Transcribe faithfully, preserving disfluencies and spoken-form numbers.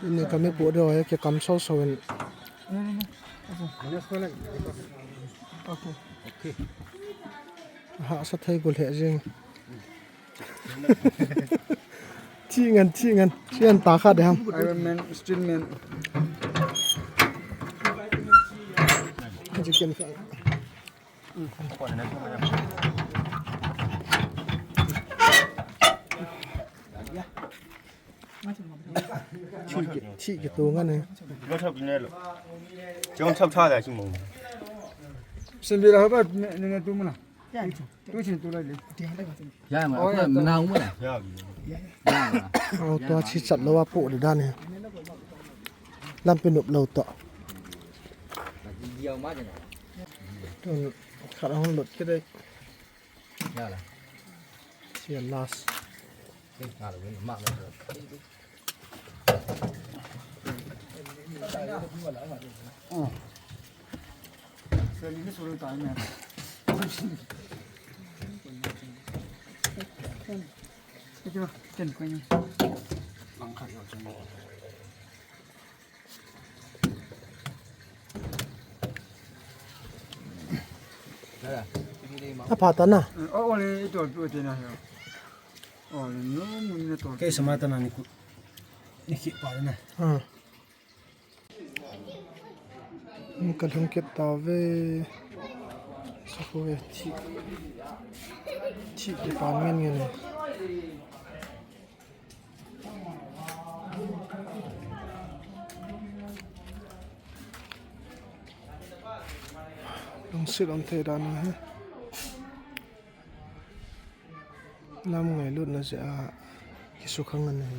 Ini kami pu deu he ke kam so so in. Okay. Okay. Ha sa thei gol he jing. Chi ngan, chi ngan, chi ngan ta kha de ham. Iron Man, Steel Man. Chicken. Chi ki, chi ki tu ngan ne. Jong chap cha da chi mo. Sin bi la ba ne ne tu mo na. Ya, ma, aku nak menang pun lah. Ya. Au to chi chat lo wa pu de dan he. Lampi nop lo to. Tun khat hon lut kit dei. Ya la. Chi last. Apa ta na? Kei sama ta na ni ku. Ni ki pa na. Hmm. Ka lhung kit ta ve. Sa ko ve thi. Thi ki pa ngen ngen. Lungsit um thei dan he. Lam ngailutna jeh a kisukhang ana hi.